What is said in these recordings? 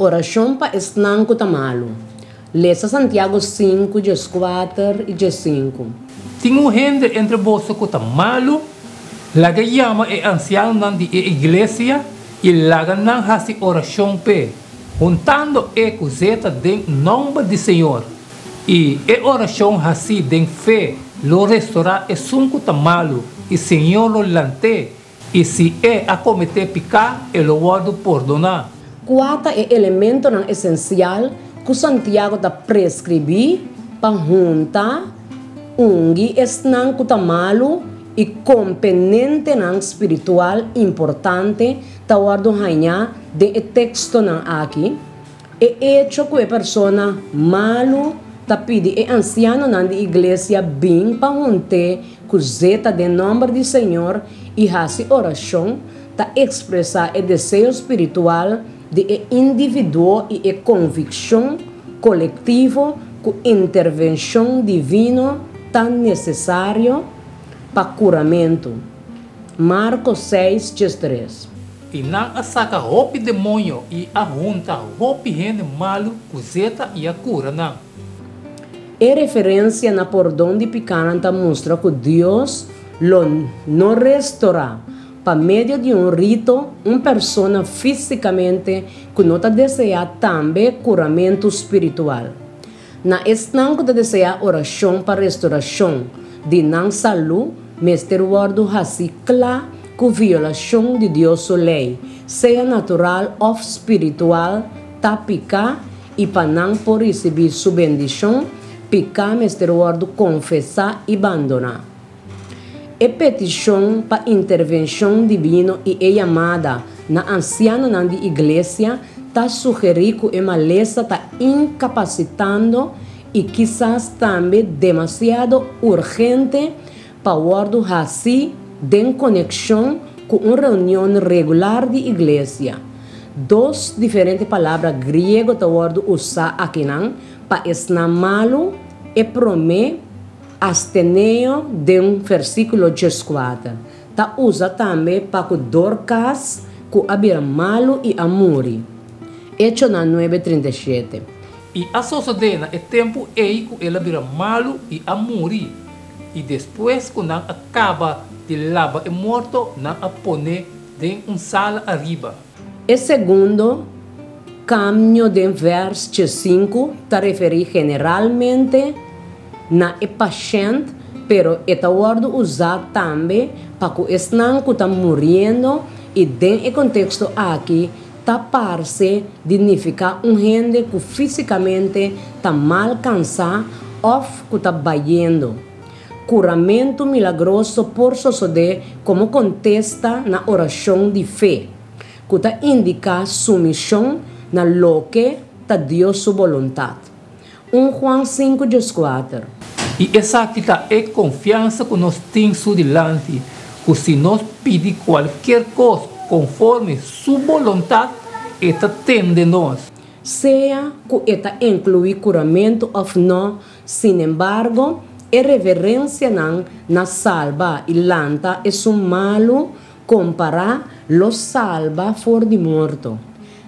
Orashon pa esnan ku ta malu. Lesa Santiago 5, 14 i 15. Tin un hende entre boso ku ta malu? Laga yama e ansianonan di e iglesia i laga nan hasi orashon p'e, huntando e ku zeta den nòmber di Señor. I e orashon hasí den fe lo restorá esun ku ta malu, i Señor lo lant'é, i si e a kometé piká, e lo wòrdu pordoná. Kua ta e elementonan esensial ku Santiago ta preskribí pa hunta, ungi esnan ku ta malu i kompenentenan spiritual importante ta wòrdu hañá den e tekstonan aki? E echo ku e persona malu ta pidi e ansianonan di iglesia bin pa hunt'é ku zeta den nòmber di Señor i hasi orashon ta ekspresá e deseo spiritual di e individuo i e konvikshon kolektivo ku intervenshon divino ta nesesario pa kuramentu. Marko seis, diestres. I nan a saka hopi demoño i a hunta hopi hende malu ku zeta i a kura nan. E referensia na pordon di pikánan ta mustra ku Dios lo no restorá, pa medio di un rito, un persona físikamente ku no ta deseá tambe kuramentu spiritual. Na esnan ku ta deseá orashon pa restorashon di nan salú mester wòrdu hasi kla ku violashon di Dios su lei, sea natural òf spiritual, ta piká i pa nan por risibí su bendishon, piká mester wòrdu konfesá i bandoná. E petishon pa intervenshon dibino i e yamada na ansianonan di iglesia ta sugerí ku e malesa ta inkapasitando i kisas tambe demasiado urgente pa wòrdu hasí den konekshon ku un reunion regular di iglesia. Dos diferente palabra griego ta wòrdu usá akinan pa esnan malu, e promé, Asteneo den versíkulo 14 ta usa tambe pa ku Dorkas ku a bira malu i a muri. Echonan 9, 37. I a sosodé na e tempu ei ku el a bira malu i a muri, i despues ku nan a kaba di laba e morto, nan a pon'é den un sala ariba. E segundo kamnio den vèrs 15 ta referí generalmente na e pashènt, pero e ta wòrdu usá tambe pa ku esnan ku ta muriendo i den e konteksto aki ta parse di nifiká un hende ku físikamente ta mal kansá òf ku ta bayendo. Kuramentu milagroso por sosodé komo kontesta na orashon di fe, ku ta indiká sumishon na loke ta Dios su boluntat. 1 Juan 5, 14. I esaki ta e konfiansa ku nos tin su dilanti, ku si nos pidi kualkier kos konforme su boluntat, e ta tende nos. Sea ku e ta inkluí kuramentu òf nò, sinembargo, e reverensianan na salba i lanta esun malu kompará lo salba for di morto.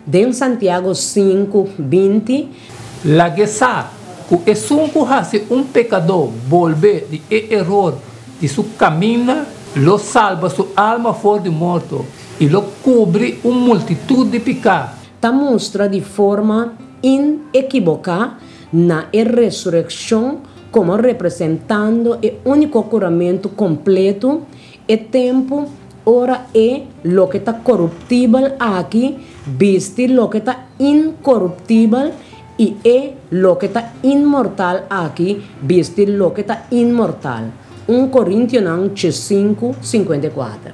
Den Santiago 5, 20. Lag'é sa ku esun ku hasi un pekadó bolbe di e eror di su kaminda lo salba su alma for di morto i lo kubri un multitut di piká. Ta mustra di forma inekiboká na e resurekshon komo representando e úniko kuramentu kompletu, e tempu ora e loke ta koruptibel aki bisti loke ta inkoruptibel i e loke ta inmortal aki bisti loke ta inmortal. 1 Korintionan 5, 54.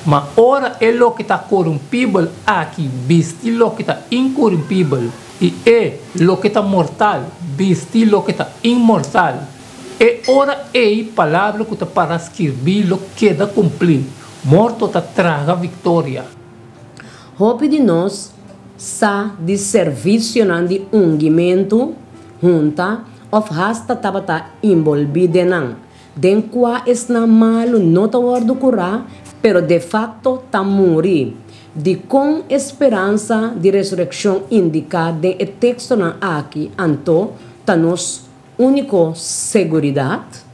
Ma ora e loke ta korumpibel aki bisti loke ta inkorumpibel, i e loke ta mortal bisti loke ta inmortal, e ora ei palabra ku ta para skirbí lo keda kumplí, Morto ta traga viktoria. Hopi di nos sa di servisionan di ungimentu, hunta, òf hasta tabata inbolbí den nan, den kua esnan malu no ta wòrdu kurá, pero defakto ta muri. Dikon e speransa di resurekshon indiká den e tekstonan akí anto ta nos úniko seguridat?